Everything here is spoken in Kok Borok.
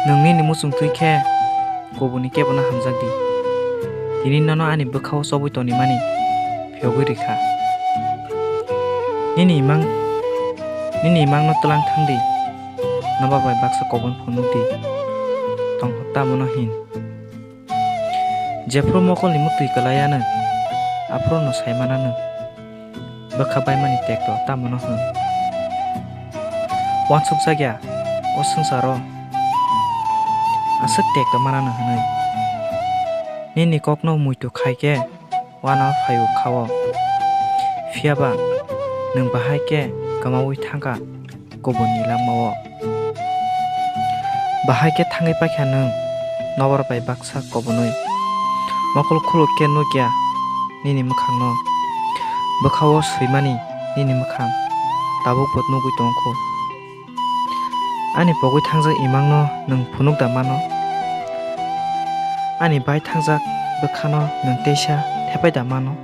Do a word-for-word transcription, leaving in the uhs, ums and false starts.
Nwng nini muchung twi khe kubuni kebono hamjak di. Tini nono ani bwkha-o chobwi tonimani phiyogwi rwkha. Nini imang, nini imangno twlang thang di. Nobar bai baksa kubun phunuk di. Tongthok tamono hin. Jephru mokolni muktwi kwlai anw, aphruno sai man anw. Bwkha baimani tekto tamono hwn. Uansukjak ya, o swngcharo aswk tekto man anw hwnwi. Nini kokno muitu khai khe uanao phai-o kha-o. Phiya ba nwng bahai khe kwmaui thang kha kubunni langmao. Bahai khe thangwi paikha nwng nobar bai baksa kubunwi. Mokol khuluk khe nukya nini mwkhangno. Bwkha-o swimani nini mwkhang tabukbo nugwi tongkhu. Ani pogwi thangjak imangno nwng phunuk da mano? Ani bai thangjak bwkhano nwng teisa thepai da mano?